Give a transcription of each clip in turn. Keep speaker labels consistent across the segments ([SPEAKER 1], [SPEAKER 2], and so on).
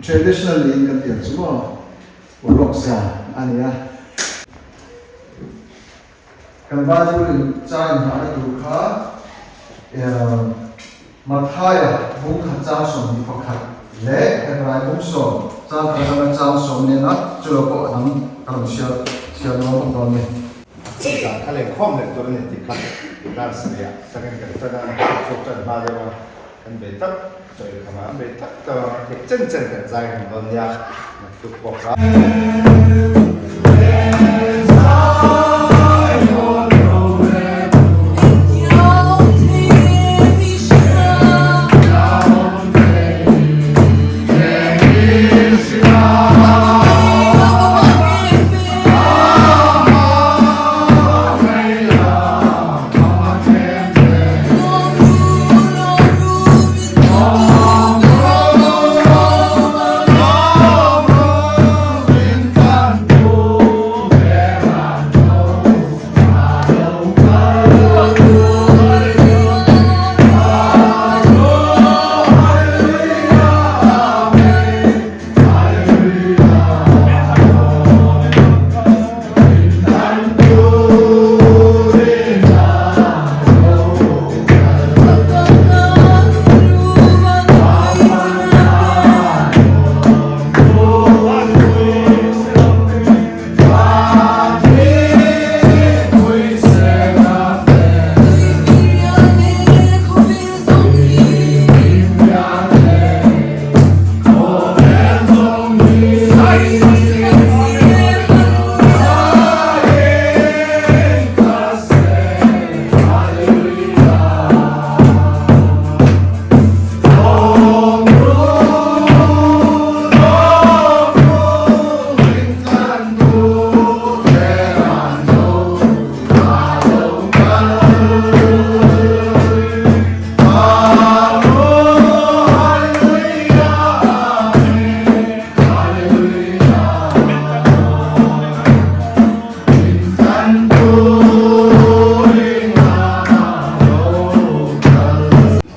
[SPEAKER 1] Traditional niin kan ti ang chu maw? Urlawk zan a ni a. Kan Bible in chai inhahna tur kha Mathaia bung khat chang 21 leh Hebrai bung sawm chang khat atanga chang sawm nena chu lo pawh a dang ka rawn chhiar chhiar nuam bawk dawn ni.
[SPEAKER 2] Zan kha leng khawm leh tur a ni tih kha dar sarih atangin kan tan a, chhuak tan hma deuh a, kan bei tak chawi kham ah an bei tak tak a, thei chen chen kan zai reng dawn nia, naktuk pawh kha.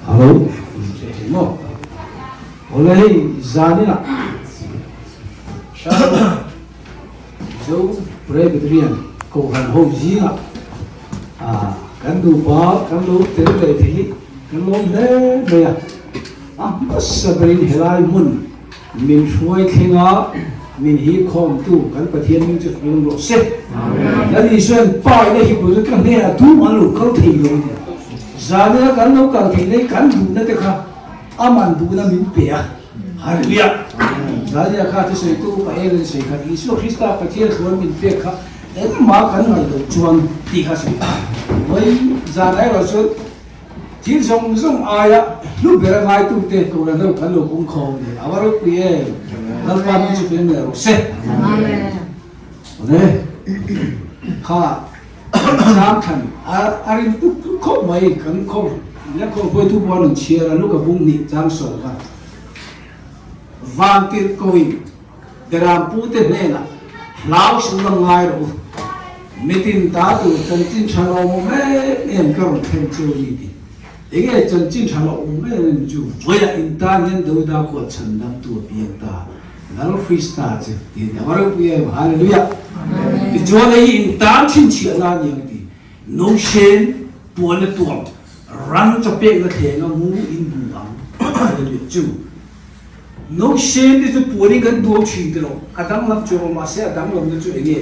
[SPEAKER 3] Alo maw awle hei zaninah Mizo Presbyterian Kohhran ho zingah kan nupa kan lo tel leh thei hi kan lawm hle mai a, a hmasa berin helai hmun Min hruai thleng a, min hi khawmtu kan Pathian hming chu fing rawh se. Lal Isuain Pa ina hi bul ka hnenah tum an lo kal thei lo a ni. Zanina kan lo kal theih nei kan duhna te kha aman duhna min pe a. Hallelujah! Zanina kha thusawitu pa eng in sawi kha Isua Krista Pathian thluan min pek kha engmah kan ngaih loh chuan tih kha sawi ta. Vawi zan erawh chuan Thil zawng zawng aia hlu ber a ngaitute Kohhran ho kan lo pung khawm a ni. A va ropui em! Lalpa hming chu peng leh rawh se. Awle, kha chang than a rin tuk tuk khawp mai kan khawm la khawm hruaitu pawh a rawn chhiar a, Luka bung hnih chang sawm kha van tirh koin Beram pute hnenah hlau suh la ngai rawh u, mitin ta tur chanchin tha lo awm em em ka rawn thlen chu a ni tih. Enge chanchin tha lo awm em em chu vawiah in tan hian Dawida khual chhan dam tu a piang ta, Lal Krista chu ti a ni. A va ropui em! Hallelujah! Tichuan hei hi in tan chhinchhiah na a ni ang ti. Nosen puan a tuam, ran chawpekna thlenga mu in hmu ang. Hallelujah! Chu. No sen te chu puanin kan tuam thin ti lo, a danglam chu rawh mahse a danglamna chu eng nge?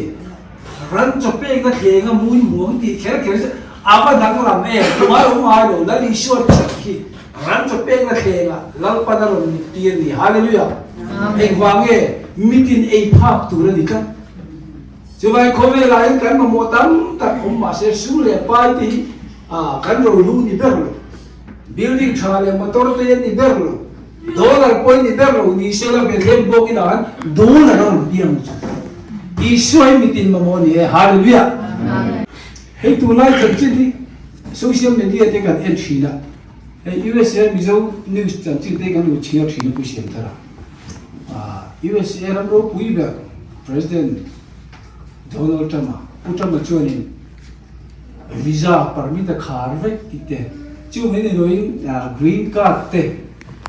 [SPEAKER 3] Ran chaw pekna thleng a mui muang tih kher kher chu a va danglam em? Tumah lo ngai lo, Lal Isua chat khi ran chaw pekna thlengah Lalpan a rawn mut tir a ni. Hallelujah! Engvang nge? Mitin ei phak tur a ni tlat. Chuvangin khawvelah hian kan mamawh tam tak awm mahse sum leh pai te hi kan rohlu ni ber lo. Building tha leh motor te ni ber lo. Dollar pawh ni ber lo ni se la Bethlehem bawk inah khan dollar a rawn piang chu. Isua hi mitin mamawh a ni e. Hallelujah! Hei tunlai chanchin hi social media te kan en thin a, hei USA Mizo news chanchin te kan lo chhiar thin a Pu Siamthara. USA ram ropui ber President Donald Trump-a, Pu Trump-a chuanin Visa permit a khar vek tih te, chu mai ni loin green card te,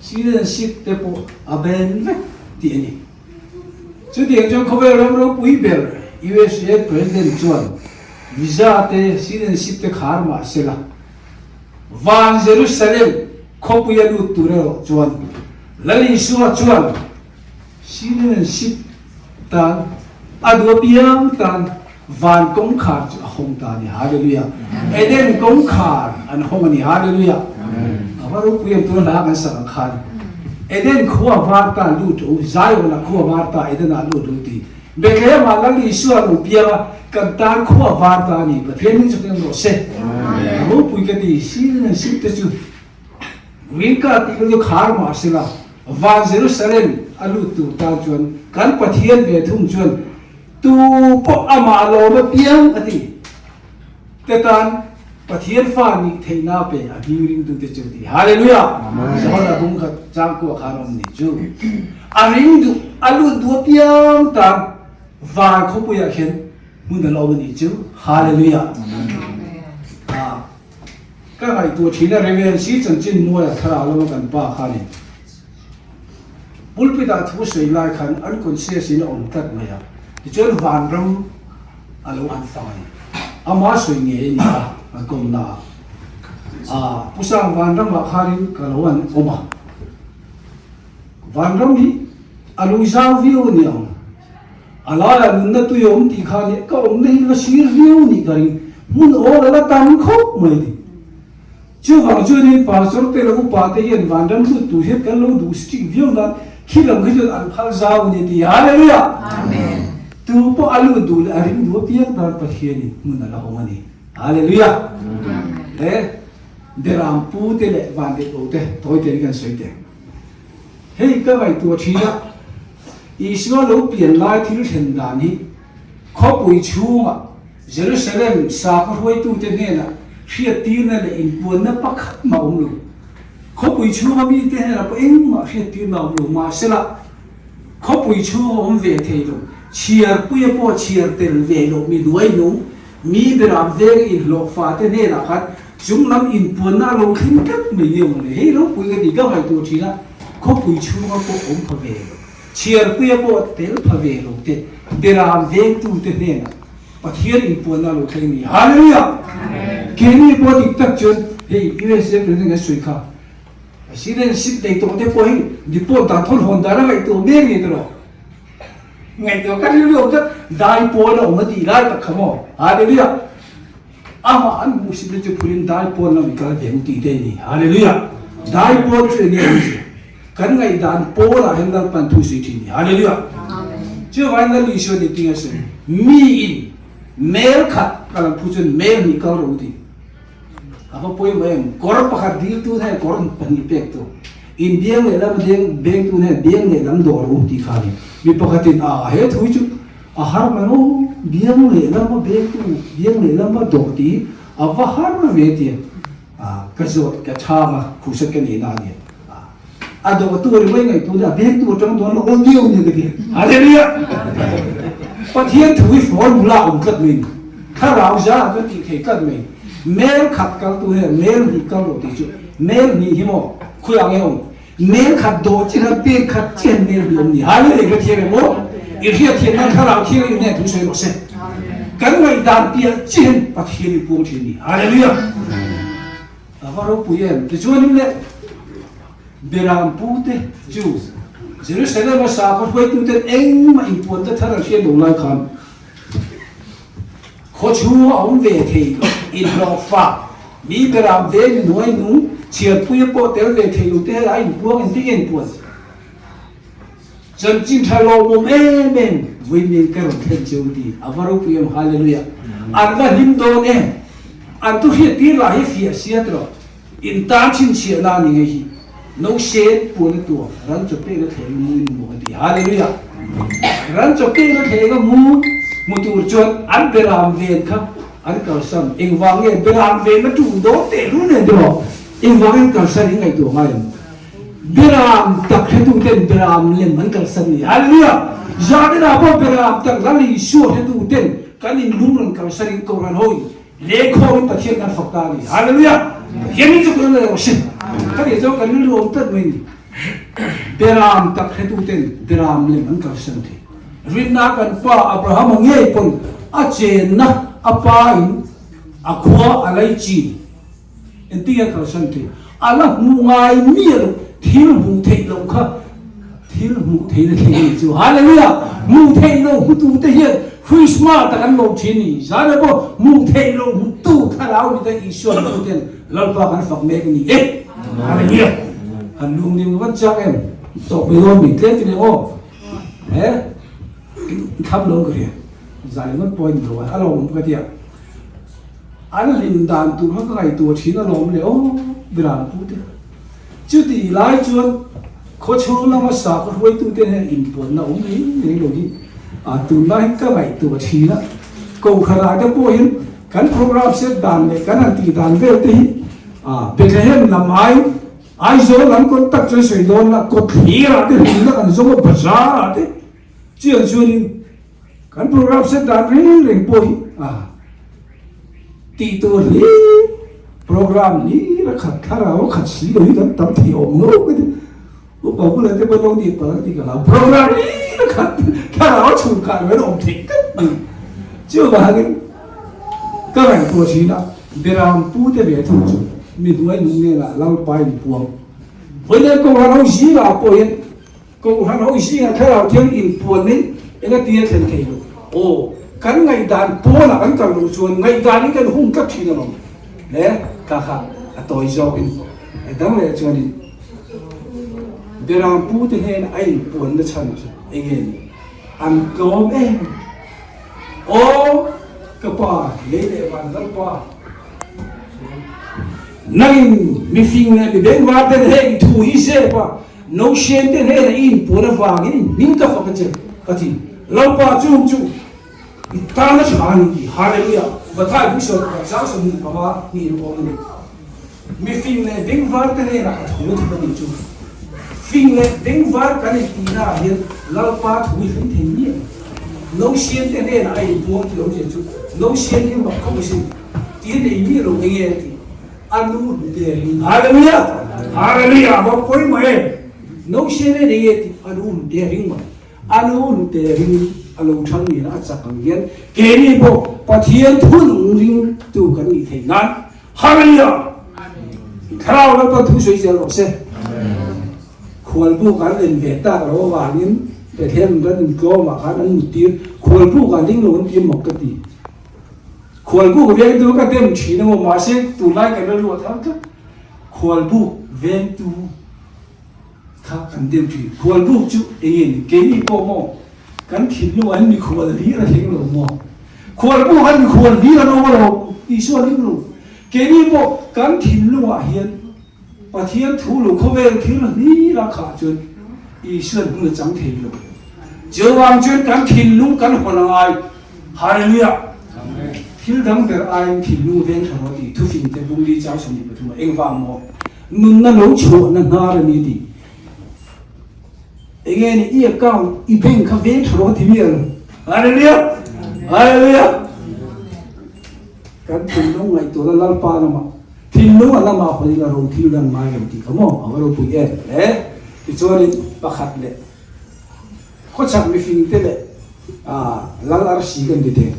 [SPEAKER 3] citizenship te pawh a ban vek. tih a ni. Chutiang chuan khawvel ram ropui ber USA President chuan visa te citizenship te khar mah se la, van Jerusalem khawpui a lut tur erawh chuan Lal Isua chuan citizenship tan a duh apiang tan van kawngkhar chu a hawng ta a ni. Hallelujah! Eden kawngkhar an hawng a ni. Hallelujah! A va ropui em tuna hla kan sak ang khan Eden khua var ta lut u, Zion ah khua var ta Eden ah lut u ti. Bethlehem ah Lal Isua lo piang a, kan tan khua var ta a ni. Pathian hming chu hming rawh se. A ropui ka ti, Sirin an sim te chu Green card tih chu khar mah se la, van Jerusalem a lut tur tan chuan kan Pathian ve thung chuan Tu pawh amah lawm apiang a ti. Te tan Pathian fa nih theihna pe a hming ringtute chu ti. Hallelujah! John-a bung khat changkua khan awm ni chu. A ring duh, a lut duh apiang tan van khawpuiah khian hmun a la awm a nih chu. Hallelujah! Ah, ka ngaihtuah thin a, Rev. Si chanchin muaia thlarau lama kan pa khanin Pulpit ah thu sawi lai khan unconscious in a awm tlat mai a, tichuan vanram a lo an fang a ni. Ama sawi ngei a ni a, an kawmna ah. Ah, Pu Sang vanram ah khanin ka lo an awm a, vanram hi a lo zau viau a ni ang, a laiah nunna tui a awm tih kha nia, ka awmna hi la sir viau nih ka ring, hmun awl a la tam khawp mai a ni. Chuvang chuanin pastor te leh upa te hian vanram lut tur hian kan lo duh strict viau nan khi lam khi chuan an phal zau a ni ti. Hallelujah! Amen. Tu pawh a lut duh leh a ring duh apiang tan Pathianin hmun a la hawng a ni. Hallelujah! Amen. Le Beram pu te leh van leh bo te tawi tein kan sawi teh. Hei ka ngaihtuah thin a, Isua lo pian lai thil thlen dan hi khawpui chhungah Jerusalem sakhaw hruaitute hnenah hriattirna leh inpuanna pakhat mah awm lo. Khawpui chhunga mite hnenah pawh engmah hriattirna awm lo. Mahsela, khawpui chhunga awm ve thei lo, chhiarpuia pawh chhiar tel ve loh mi hnuaihnung, mi beram veng inhlawh fate hnenah khan chunglam inpuanna a lo thleng tlat mai ni awm le. Hei ropui ka ti ka ngaihtuah thin a, khawpui chhunga pawh awm pha ve lo, chhiarpuia pawh tel pha ve lo te, beram vengtute hnenah Pathian inpuanna lo thleng a ni. Hallelujah! Keini pawh dik tak chuan hei USA President kan sawi kha citizenship nei tawh te pawh hi deport dan thawn hawn dan a ngaihtuah mek ni tawh ngaihtuah ka rilru awm tlat dai pawn a awm a tih lai tak kha maw Hallelujah! Amah an hmuhsitna chu phurin dai pawn lam i kal ve ang tih te a ni. Hallelujah! Dai pawn chu enge awm zia? Kan ngaihdan pawlah hian Lalpan thu sawi thin a ni. Hallelujah! Chuvangin Lal Isua nih tinge sawi? Miin mel khat kal ang phu chuan mel hnih kal rawh u ti. A va pawimawh em? Kawr pakhat diltu hnen kawr pahnih pek tu, in biang leh lam a deng bengtu hnen biang leh lam dawh rawh u tih kha a ni. Mi pakhatin a he thu hi chu a har mai aw, biang leh lam a bengtu, biang leh lam a dawh tih hi a va har ve tia ka zawt ka chhang a, khusat ka neihna a ni. A dawhtu ri mai ngaihtu a bengtu atang dawn lo aw viau nia ka ti. Hallelujah! Pathian thu hi formula awm tlat mai ni. Thlarau za ah chuan tih thei tlat mai. Mel khat kal tu hian mel hnih kal rawh tih chu mel hnih hi maw khawiah nge awm? Mel khat dawh chi hian pen khat chiah hian mel hnih awm ni. Hallelujah! I hrethiam em aw? I hriatthiam nan thlarau thianghlim nen thu sawi rawh se. Kan ngaihdan piah chiah hian Pathian i puang thin ni. Hallelujah! A va ropui em? Tichuanin le, Beram pute chu Jerusalem-a sakhaw hruaituten engmah inpuanna thar an hriat lo lai khan khaw chhunga awm ve thei lo, inhlawhfa, mi Beram veng hnuai nung chhiarpuia pawh tel ve thei lo te a inpuang engtin nge inpuan? Chanchin tha lawmawm em em vawiin ka rawn thlen che u ti a va ropui em Hallelujah an va hlim dawn em an thu hriat tir lah hi fiah sia tawh in tan chhinchhiah na ni hei hi no sen puan a tuam ran chaw pek na thleng a mu in mu a ti Hallelujah ran chaw pek na thleng a mu mu tur chuan an beram ven kha an kalsan engvang nge beram ven na tum dawn teh lu nen tiraw engvang in kalsan in ngaihtuah ngai ang. Beram tak hretuten beram lem an kalsan ni. Hallelujah! Zaninah pawh beram tak Lal Isua hretuten kan inlung rawn kalsan in Kohhran ho in lehkhawm in Pathian kan fak ta a ni. Hallelujah! Pathian in chu kan la lo si. Khati chuan kan rilru awm tlat mai ni. Beram tak hretuten beram lem an kalsan thei. Rinna kan pa Abrahama ngei pawn a chenna a pa in a khua a lei chin engtin a kalsan thei. A la hmuh ngai miah lo thil hmuh theih loh kha thil hmuh theihna thleng a ni chu. Hallelujah! Hmuh theih loh hmutute hian Christmas tak an lawm thin ni. Zan pawh hmuh theih loh hmutu thlarau ni te Isua hmututen Lalpa kan fak mek a ni e. Hallelujah! Han lung ning vat chak em? Tawk mai dawn mi tlem ti leh aw. He tham lo ka ria. Zai ngawt pawh a ni lo a, a lawm ka tia. An hlim dan tur kha ka ngaihtuah thin a lawm leh aw Biram pu te. Chuti lai chuan khawchhung lama sakhaw hruaitute hian inpuanna awm reng reng lo hi a tunlai hi ka ngaihtuah thin a. Kohhranah te pawh hian Kan program set dan leh kan han tih dan vel te hi Bethlehem lam ai Aizawl lam contact chuan sawi dawn la kawtthlir ah te hmun na kan zawng a bazar ah te chian chuanin kan program set dan reng reng pawh hi tih tur hlir program hlir a khat thlarau a khat si lo hi kan tam thei awm ngawt mai te upa bulah te pawh lo nih palh ang tih ka hlau program hlir a khat thlarau a chhun kah lo hian awm theih tlat mai chuvangin Ka ngaihtuah thin a, Beram pute ve thung chu mi hnuai nung ngenah Lalpa in puang. Vawiin Kohhran ho zingah pawh hian Kohhran ho zingah Thlarau Thiang inpuan mai eng a tia thlen thei lo. Aw, kan ngaihdan pawnah kan kal loh chuan ngaihdanin kan hung tlat thin alawm le, ka kha a tawi zawkin dang leh chuanin Beram pute hnena a inpuanna chhan chu eng nge ni? An tlawm em? Aw ka pa, lei leh van Lalpa, nangin mifing leh mi bengvar ten heng thu hi zep a, Notion te hnenah i inpuan avangin hming ka fak a che, ka ti. Lalpa chung chu i tan a tha a ni ti. Hallelujah! Mathai Bishop pakhat sang 25 hnih in awm a ni. Mifing leh bengvar te hnenah a thu thut a nih chu. Fing leh bengvar kan intihna ah hian Lalpa thu hi hlim thei miah lo. Nausian te hnenah a inpuang tih awmzia chu Nausian hi mak khawp asin tih a nei miah lo enge a tih a nu hnute ring. Hallelujah! Hallelujah! A va pawimawh em! Nausian en enge a tih a nu hnute ring mai. A nu hnute ring a lo thang nia a chak ang hian keini pawh Pathian thunung ringtu kan nih theih nan Hallelujah! Thlarau Lalpan thu sawi zel rawh se. Khualbu kan en ve tak lo avangin Bethlehem ran intlawmah khan an muttir. Khualbu kan ding lo an ti emaw ka ti. Khualbu ka vengtu ka dem thin emaw mahse tunlai kan la luah thar tlat. Khualbu vengtu kha kan dem thin. Khualbu chu eng nge ni? Keini pawh maw kan thinlung an mikhual hlir a thleng lo maw? Khualbu khan mikhual hlir an awm alawm, Isua ring lo. Keini pawh kan thinlungah hian Pathian thu lo khawvel thil hlir a khah chuan Isuan hmun a chang thei lo. Chuvang chuan kan thinlung kan hawn a ngai. Hallelujah! Thil dang ber aiin thinlung veng tha rawh tih thufing te bungli chang 23 ah engvang maw nunna lo chhuahna hnar a ni tih. Enge ni i account i bank kha veng tha rawh ti mi alo. Hallelujah! Hallelujah! Kan thinlung ngaihtuahna Lalpa lamah thinlung a lamah hawn ila ro thil dang ngai lo tih kha maw a va ropui em le. Tichuanin pakhat leh khawchhak mifing te leh Lal arsi kan ti thei.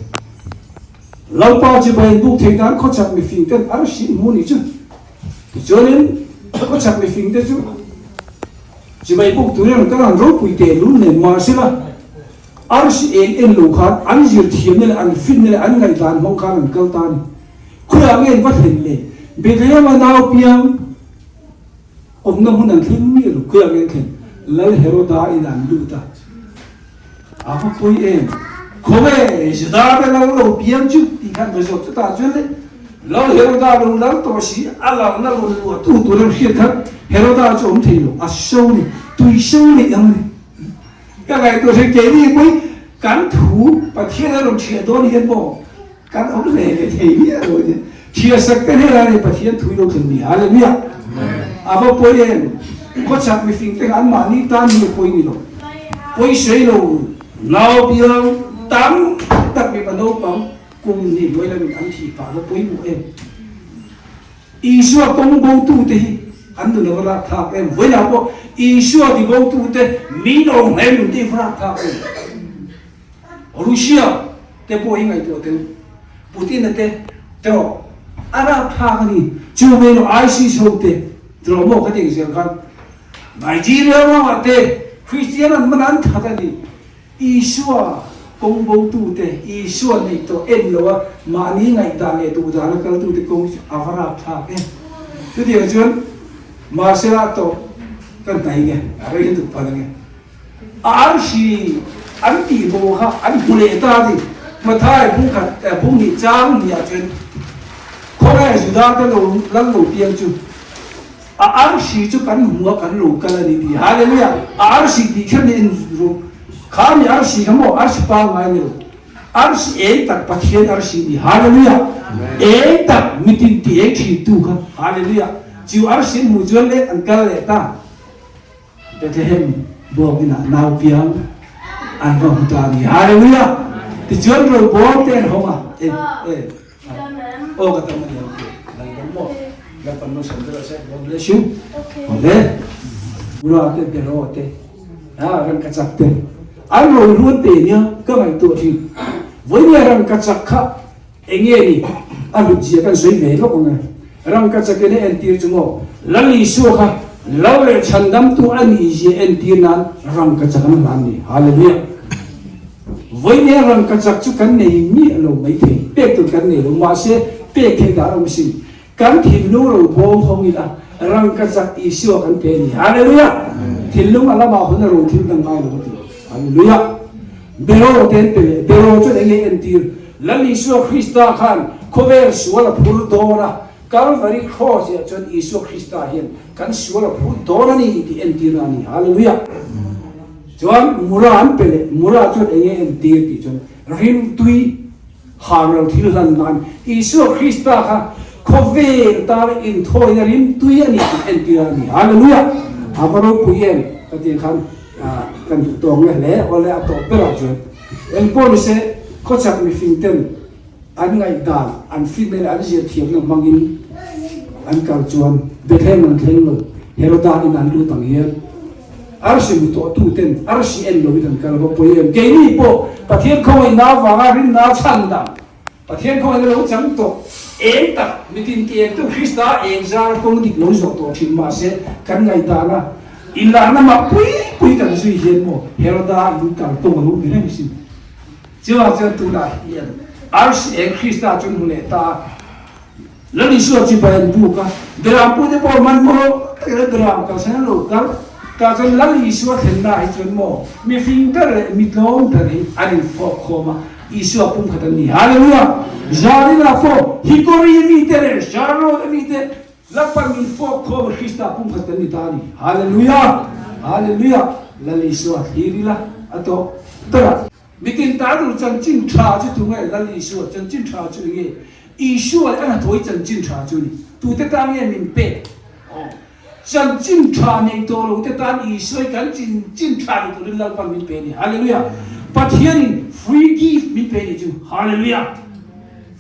[SPEAKER 3] Lalpa chibai buk thei tan khawchhak mifing ten arsi hmu nih chu. Tichuanin khawchhak mifing te chu Chibai buk tur hian ka ran ropui teh lul nen mahsela arsi eng en lo khan an zir thiamna leh an finna leh an ngaihdan hmang khan an kal ta a ni. Khawiah nge an va thlen le? Bethlehem-a nau piang awmna hmun an thleng miah lo. Khawiah nge an thlen? Lal Heroda in an lut a. A va pawi em? Khawnge Juda te lal lo piang chu tih khan va zawt chutah chuan le Lal Heroda lo lal tawh si a lalna rawn luah tu tur an hriat khan Heroda chu awm thei lo a so ni tui so neih ang a ni. Ka ngaihtuah hre keini pawi kan thu Pathian a rawn thiah dawn hian maw kan awm hle hle thei miah lo a ni. Thiah sak te hela ni Pathian thu i lo thlen ni. Hallelujah! A va pawi em? Khawchhak mifing te kha anmahni tan hi a pawi ni lo. Pawi sawi lo nau biang tam tak mipa naupang kum hnih hnuai lamin an thih phah va pawimawh em? Isua kawng bo tute hi. An nun a va rapthlak em? Vawiinah pawh Isua tibotute min awm hle nun te hi va rapthlak em? Russia te pawh hi ngaihtuah teh u. Putin-a te tawh a rapthlak a ni. Chu mai erawh ISIS ho te tawh maw ka tih zel khan Nigeria ramah te Christian an man an that a ni. Isua kawng botute, Isua neih tawh en loa mahni ngaihdan leh duhdana kaltute kawng chu a va rapthlak em. Chutiang chuan mahsela tawh ka hnai nge, a rei lutuk phan ange. A arsi an tih bo kha an hmu leh ta a ni. Mathai bungkhat bunghnih chang hniah chuan khawnge Juda te lo lal lo piang chu A arsi chu kan hmu a kan lo kal a ni tih. Hallelujah! A arsi tih kher ni en ru. Kha mi arsi kha maw arsi pangngai ni lo. Arsi eng tak Pathian arsi ni. Hallelujah! Eng tak mitin ti eng thin tu kha. Hallelujah! Chu arsi an hmuh chuan leh an kal leh ta. Bethlehem buak inah nau piang an va hmu ta a ni. Hallelujah! Tichuan robawm te an hawng a. E, e. Aw ka tam a ni ang tih. Nang dam maw? Lalpan maw sawm deuh se. God bless you. Awle. Mura te bero te. Ha ran ka chak te. An ro ruan te nia ka ngaihtuah thin. Vawinia ran ka chak kha enge ni a hlut zia kan sawi ve lawk ang e. Ram ka chakin a entir chu maw Lal Isua kha lo leh chhandamtu a nih zia entir nan ram ka chak an hlan ni. Hallelujah! Vawinia ram ka chak chu kan nei miah lo maithei, pek tur kan nei lo, mahse pek theih dan awm sin. Kan thinlung ro bawm hawng ila ram ka chak Isua kan pe a ni. Hallelujah! Thinlung a lamah hun a ro thil dang ngai lo a ti. Hallelujah! Beraw te an pe leh, beraw chuan eng nge entir? Lal Isua Krista khan khawvel sual a phur dawn a, Kalvari Cross ah chuan Isua Krista hian kan sual a phur dawn a ni tih entirna a ni. Hallelujah! Chuan mura an pe leh, mura chuan eng nge entir tih chuan rimtui hanral thil hlan nan Isua Krista kha khawvel tana inthawina rimtui a ni tih entirna a ni. Hallelujah! A va ropui em ka tih khan kan duh tawk nge hle awle a tawp berah chuan. Engpawh ni se, khawchhak mifing ten an ngaihdan, an finna leh an zirthiamna hmangin an kal chuan Bethlehem an thleng lo, Heroda in an lut ang hian arsi hmu tawh tu ten arsi en loin an kal va pawi em? Keini pawh Pathian khawngaihna avanga rinna chhan dan, Pathian khawngaihna lo chang tawh eng tak mitin ti engtu Krista eng zar kawng dik lo zawh tawh thin mahse kan ngaihdana inlarna mak pui pui kan zui hian maw Heroda in kal kawng a lo ni reng sin. Chuvang chuan tunah hian arsi eng Krista chu hmu leh ta a, Lal Isua chibai an buk a, Beram pute pawh hmanhmawh takin an beram kalsan an lo kal. Tah chuan Lal Isua thlenna hi chuan maw mifing ber leh mitlawm ber hi an infawp khawm a, Isua pumkhat an ni. Hallelujah! Zarinah pawh Hikori mite leh Charlotte mite Lalpan min fawp khawm a Krista pumkhat kan ni ta a ni. Hallelujah! Hallelujah! Lal Isua thlir ila a tawp ber a. Mitin ta tur chanchin tha chu tu nge? Lal Isua chanchin tha chu eng nge? Isua leh a hnathawih chanchin tha chu a ni. Tute tan nge min pek? Aw. Chanchin tha nei tawh lo te tan Isua hi kan chanchin tha ni turin Lalpan min pe a ni. Hallelujah! Pathianin free gift min pe a ni chu. Hallelujah!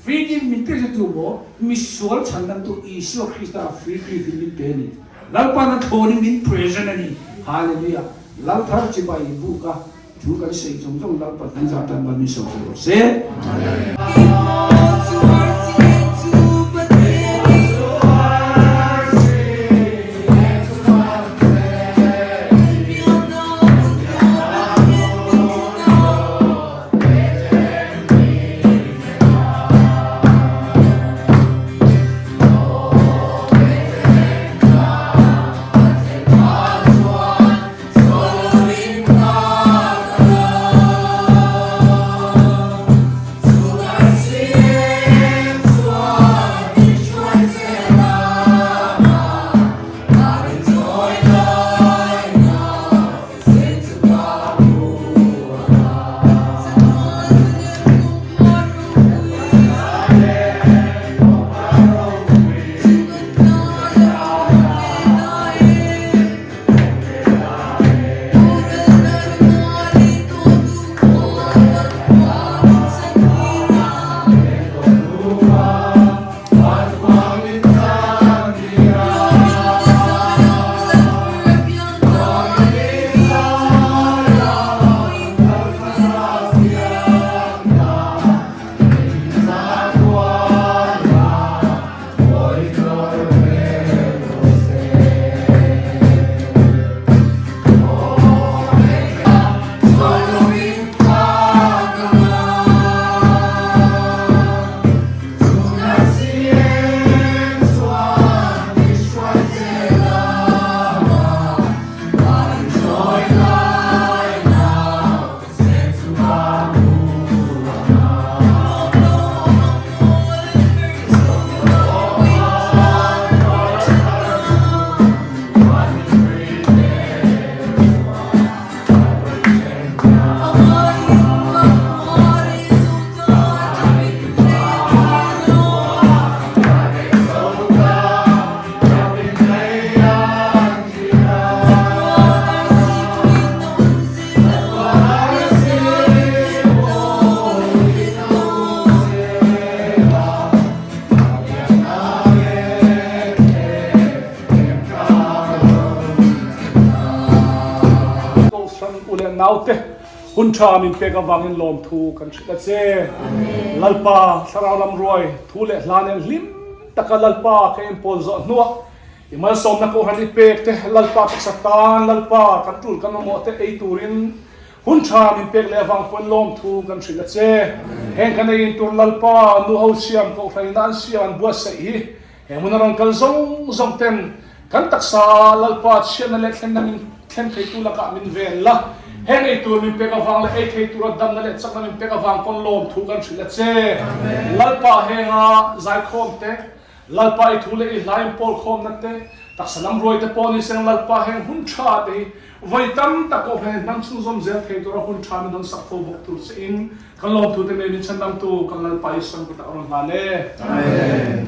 [SPEAKER 3] Free gift min pek chu tu maw? Misual chhandamtu Isua Krista free gift in min pe a ni. Lalpan a thlawnin min present a ni. Hallelujah! Lalthar chibai buk a Thu kan sawi zawng zawng Lalpa kan zah tan ban min sawm zel rawh se.
[SPEAKER 4] Kohhran u leh naute hun tha min pek avangin lawmthu kan hrilh a che. Lalpa thlarau lam ruai thu leh hla nen hlim taka Lalpa ka inpawl zawh hnuah i malsawmna Kohhran i pek te Lalpa taksa tan Lalpa kan tul kan mamawh te ei turin Hun tha min pek leh avang pawn lawmthu kan hrilh a che. Heng kan ei in tur Lalpa nu ho siam Kohhraina an siam an buatsaih hi he hmun a rawn kal zawng zawng ten kan taksa Lalpa chhiatna leh thlenna min thlen theitu lakah min ven la. Heng ei tur min pek avang leh ei thei tura damna leh chakna min pek avang pawn lawmthu kan hrilh a che. Lalpa henga zaikhawm te Lalpa i thu leh i hla in pawl khawmna te, taksa lam ruai te pawh ni seng Lalpa heng hun tha te hi vawi tam tak pawh heng hnam chhunzawm zel thei tura hun tha min rawn sak fo bawk tur che in kan lawmthu te nen in chhandamtu kan Lalpa Isua kutah a rawn hlan e. Amen.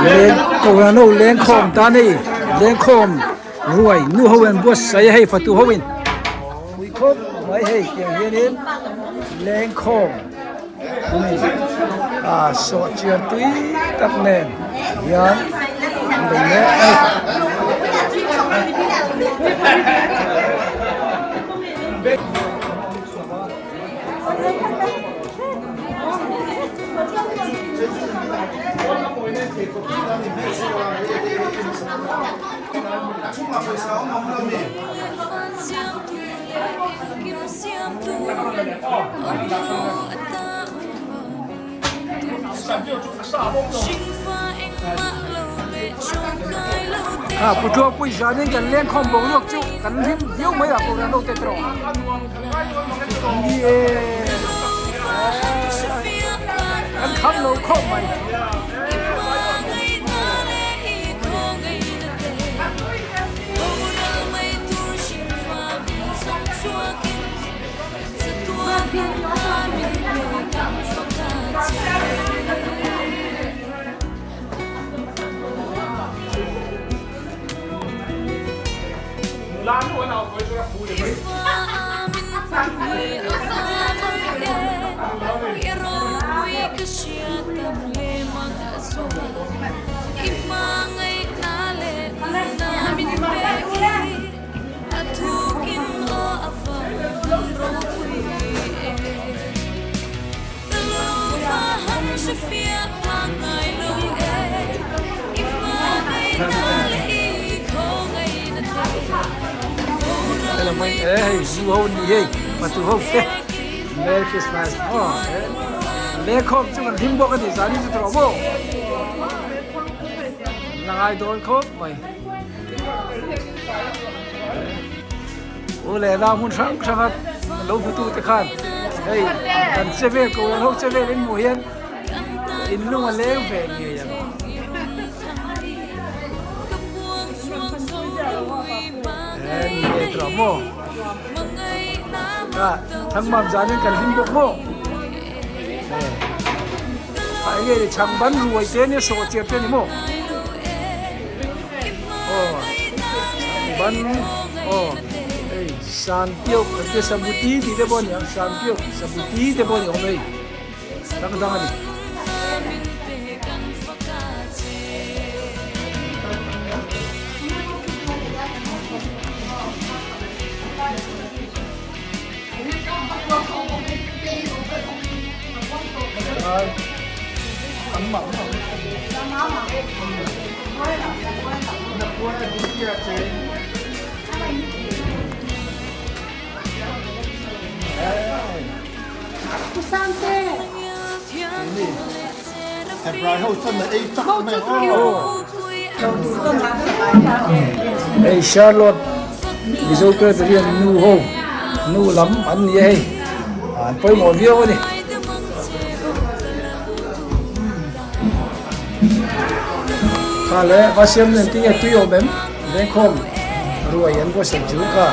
[SPEAKER 3] Leng kohhran ho lengkhawm ta nei lengkhawm ruai nu ho in buatsaih a hei fatu ho in pui khawp mai hei tiang hianin lengkhawm a sawhchiar tui tak nen hian an bei mek a ni. A pu ṭuak pui zanin kan lengkhawm boruak chu kan hlim viau mai a kohhran ho te erawh ni e kan kham lo khawp mai. Hei zu ho ni hei patu ho te Merry Christmas maw lengkhawm chu kan hlim bawk a ni zan hi chu tawh maw la ngai dawn khawp mai. U leh nau hmun hrang hranga lo hmutu te khan hei kan che vel ko ang ho che vel in hmuh hian in lung a leng ve ngei ang. He ni e tawh maw a thangmam zanin kan hlim bawk maw a enge ni chhang ban ruai te nia sawh chiar te ni maw. Aw ban aw hei sanpiau kan tia sabuti tih te pawh a ni ang sanpiau sabuti te pawh a ni awm hei dang dang a ni. Hei Charlotte Mizo Presbyterian nu ho nu lam an ni a hei an pawimawh viau a ni. Kha le va siam nen tinge tui awm em vengkhawm ruai an buatsaih chu kha.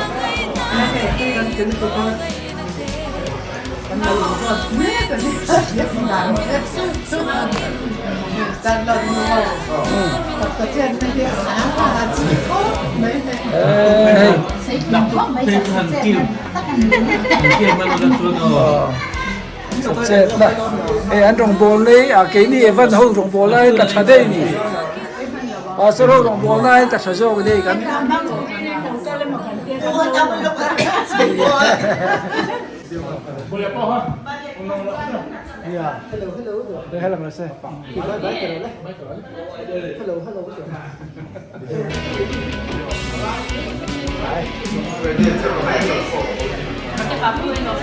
[SPEAKER 3] Hei an rawngbâwl nei a keini Evan ho rawngbâwl lai la ṭha daih a ni. Pastor ho rawngbawlna hian ka tha zawk nei kan.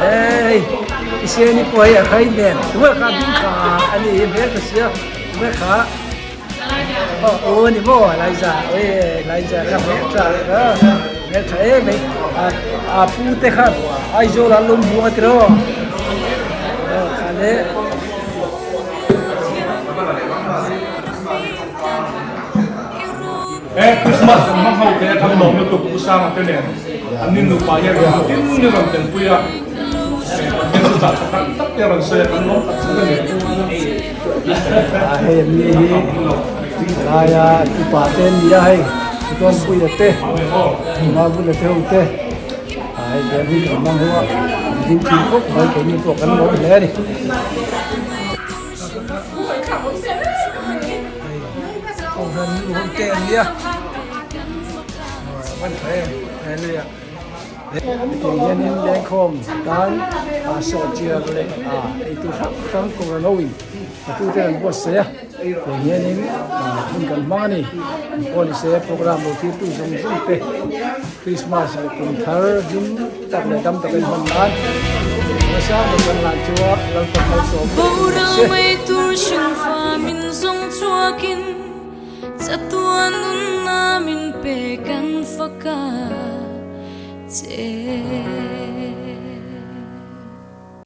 [SPEAKER 3] Hei i pawh hei a khai nen tunge kha ding kha a ni hi hmel ka sia tunge kha aw ni maw Liza oi Liza kha hmel tha hmel tha em mai a pu te khan Aizawl ah an lo hmu a tiraw aw kha le.
[SPEAKER 4] He Christmas kan hmang ho te kan lawm lutuk Pu Sanga te nen an ni nupa hian kan tin ni rawn telpui a, Pathian chu chah tha tak tak te a rawn sawi a kan lawm tak zet a ni.
[SPEAKER 3] Hei an ni hi laia upa te an ni a hei Tawngpuia te Mabula te ho te hei bian hi kan hmang ho a an hlim thin khawp mai keini pawh kan lawm hle a ni. Kohhran nu ho te an nia a van tha em hallelujah hetiang hianin lengkhawm tan a sawhchiar leh a eitur hrang hrang kohhran ho in a tu ten an buatsaih a tiang hianin hun kan hmang a ni pawh ni se program lo thil tu zawng zawng te Christmas leh kum thar hlim tak leh dam takin hman nan nasa ber kan lan chu a Lalpa malsawm se.